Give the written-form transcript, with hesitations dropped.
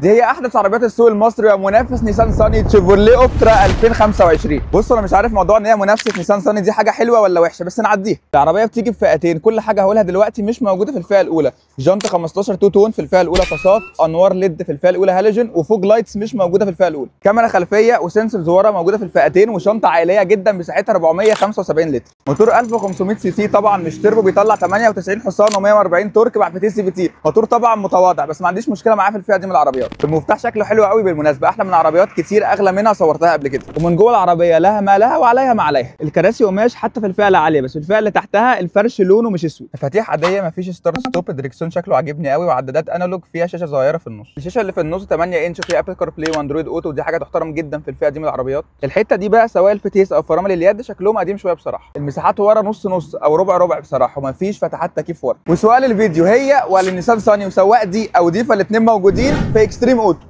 دي هي احدث عربيات السوق المصري ومنافس نيسان صاني تشيفروليه اوبترا 2025. بصوا انا مش عارف موضوع ان هي منافسه نيسان صاني دي حاجة حلوة ولا وحشة، بس نعديها. العربية بتيجي بفئتين، كل حاجة هقولها دلوقتي مش موجودة في الفئة الاولى. جنط 15 two tone في الفئة الاولى باسات، انوار LED في الفئة الاولى هالوجين، و fog lights مش موجودة في الفئة الاولى. كاميرا خلفية و sensors ورا موجودة في الفئتين، وشنطه عائلية جدا مساحتها 475 لتر. موتور 1500 سي سي طبعا مش تربو، بيطلع 98 حصان و140 torque مع فتيس CVT. موتور طبعا متواضع بس ما عنديش مشكلة معاه في الفئة دي من العربيات. المفتاح شكله حلو قوي بالمناسبة، احلى من عربيات كتير اغلى منها صورتها قبل كده. ومن جوه العربية لها ما لها وعليها ما عليها. الكراسي قماش حتى في الفئة العالية، بس في الفئة اللي تحتها الفرش لونه مش اسود. مفاتيح عادية، مفيش start stop. الدريكسيون شكله عاجبني قوي، وعدادات analog فيها شاشة صغيرة في النص. الشاشة اللي في النص 8 انش فيها Apple CarPlay و Android Auto، ودي حاجة تحترم جدا في الفئة دي من العربيات. الحتة دي بقى سواء الفتيس او فرامل اليد شكلهم قديم شوية بصراحة. المساحات ورا نص نص او ربع ربع بصراحة، ومفيش فتحات تكييف ورا. وسؤال الفيديو، هي ولا النيسان صاني؟ وسواء دي او دي فالاثنين موجودين في Extreme Auto.